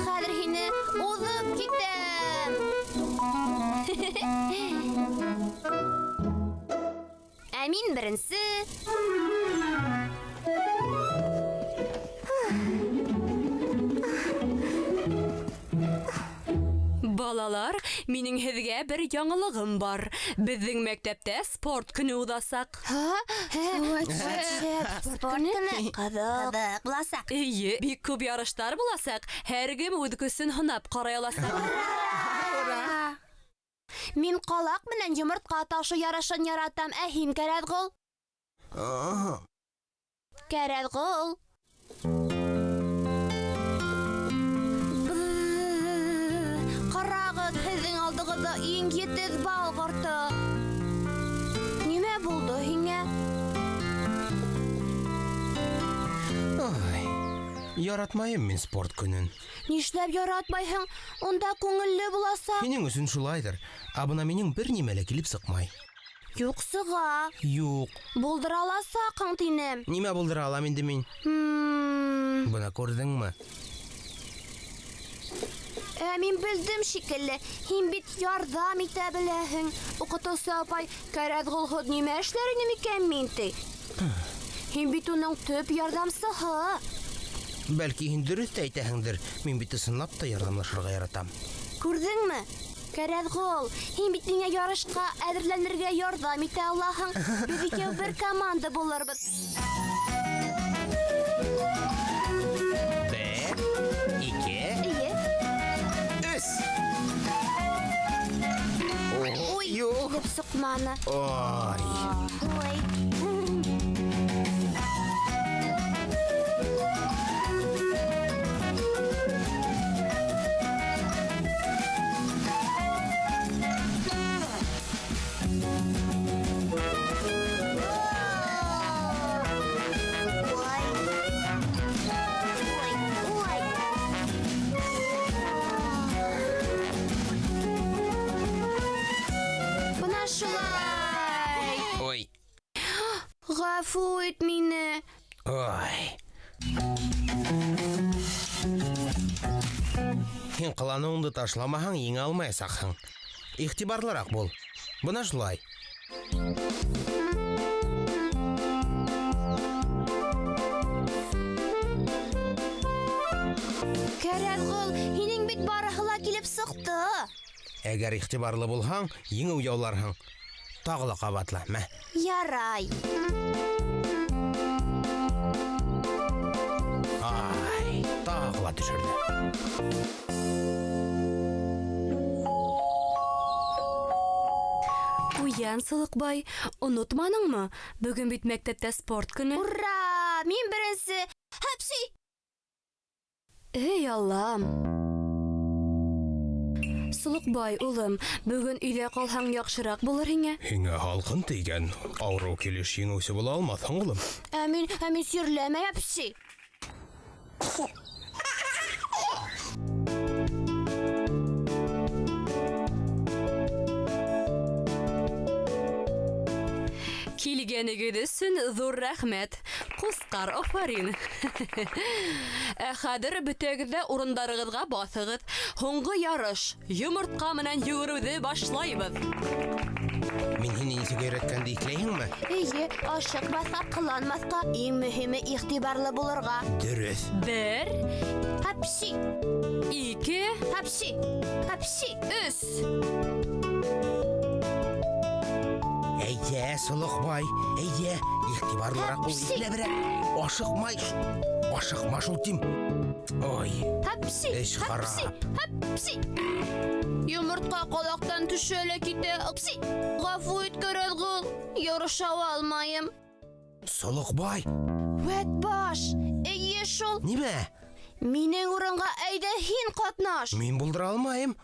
хәҙер һине уҙып китәм. Ә мин беренсе. Балалар, минең һеҙгә бер яңылығым бар. Беҙҙең мәктәптә спорт көнө уҙасаҡ. Спорт көнө ҡыҙыҡ буласаҡ. Эйе, бик күп ярыштар буласаҡ. Һәр кем үҙ көсөн һынап ҡарай аласаҡ. Мин ҡалаҡ менән йомортҡа ташы ярышын яратам, ә һин, Кәрәҙғол? Кәрәҙғол. Ҡарағыҙ, һеҙҙең алдығыҙҙа иң етеҙ бал ҡорто. Нимә булды һиңә? Ай, яратмайым мин спорт көнөн. Нишләп яратмайһың? Унда күңелле буласаҡ. Һинең өсөн шулайҙыр. Ә бына минең бер нимә лә килеп сыҡмай. Юҡ сыға. Юҡ. Булдыра аласаҡһың тинем. Нимә булдыра алам инде мин? Бына күрҙеңме? Ә мин белдем шикелле. Һин бит ярҙам итә беләһең. Уҡытыусы апай, Кәрәҙғолһоҙ нимә эшләр инем икән мин ти. Һин бит уның төп ярҙамсыһы. Бәлки һин дөрөҫ тә әйтәһеңдер. Мин бит ысынлап та ярҙамлашырға яратам. Күрҙеңме? Кәрәҙғол, һин бит миңә ярышҡа әҙерләнергә ярҙам итә алаһың. Беҙ икәү бер команда булырбыҙ. Бер, ике, Эйе. өс. Ой, Юҡ. килеп сыҡманы. Ой. Ой. Ой. Ой. Бына шулай. Ой. Ғәфү ит мине. Ой. Һин ҡыланыуыңды ташламаһаң, еңә алмаясаҡһың. Иғтибарлыраҡ бул. Бына шулай. Кәрәҙғол, һинең бит барыһы ла килеп сыҡты. Әгәр иғтибарлы булһаң, еңеү яуларһың. Тағы ла ҡабатла, мә. Ярай. Ай, тағы ла төшөрҙө. Ҡуян Солоҡбай, онотманыңмы? Бөгөн бит мәктәптә спорт көнө. Ура! Мин беренсе. Хәпси! Эй, Аллам! Солоҡбай, улым, бөгөн өйҙә ҡалһаң яҡшыраҡ булыр һиңә. Һиңә һалҡын тейгән. Ауырыу килеш еңеүсе була алмаҫһың, улым. Ә мин, ә мин сирләмәйем, әпси. Килгәнегеҙ өсөн ҙур рәхмәт. Ҡусҡар, афарин. Ә хәҙер бөтәгеҙ ҙә урындарығыҙға баҫығыҙ. Һуңғы ярыш. Йомортҡа менән йүгереүҙе башлайбыҙ. Мин һине нисек өйрәткәнде иҫләйһеңме? Эйе, ашыҡмаҫҡа, ҡыланмаҫҡа, иң мөһиме иғтибарлы булырға. Дөрөҫ. Бер, Хәпси, ике, хәпси, хәпси. өс. Әйҙә, Солоҡбай, әйҙә, иғтибарлыраҡ бул, Хәпси. ипләберәк. Ашыҡмай, ашыҡма шул тим. Ой, Хәпси, Эш хәпси, харап. хәпси. Йомортҡа ҡалаҡтан төшә лә китә. Хәпси. Ғәфү ит, Кәрәҙғол, ярыша алмайым. Солоҡбай, Вәт баш, эйе шул. нимә? Минең урынға әйҙә һин ҡатнаш. Мин булдыра алмайым.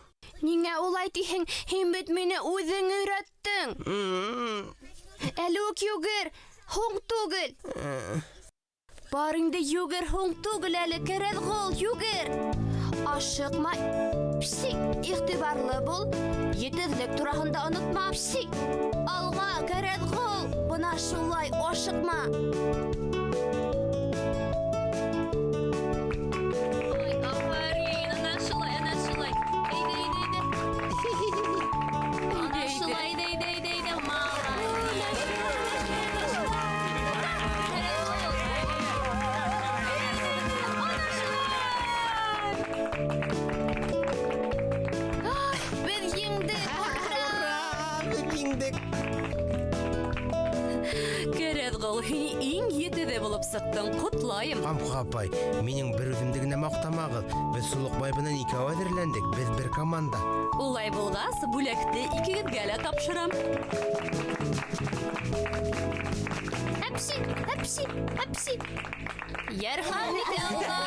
Ниңә улай тиһең? Һин бит мине үҙең өйрәттең. Әле үк йүгер, һуң түгел. Бар инде йүгер, һуң түгел әле, Кәрәҙғол, йүгер. Ашыҡма, пси, иғтибарлы бул. Етеҙлек тураһында онотма, пси. Алға, Кәрәҙғол, бына шулай, ашыҡма. Ой, афарин, ана Беҙ еңдек. Кәрәҙғол, һин иң етеҙе булып сыҡтың. Ҡотлайым. Ҡамҡы апай, минең бер үҙемде генә маҡтамағыҙ. Беҙ Солоҡбай менән икәү әҙерләндек. Беҙ бер команда. Улай булғас, бүләкте икегеҙгә лә тапшырам. Әпси, әпси, әпси. Ярһам итә Алла.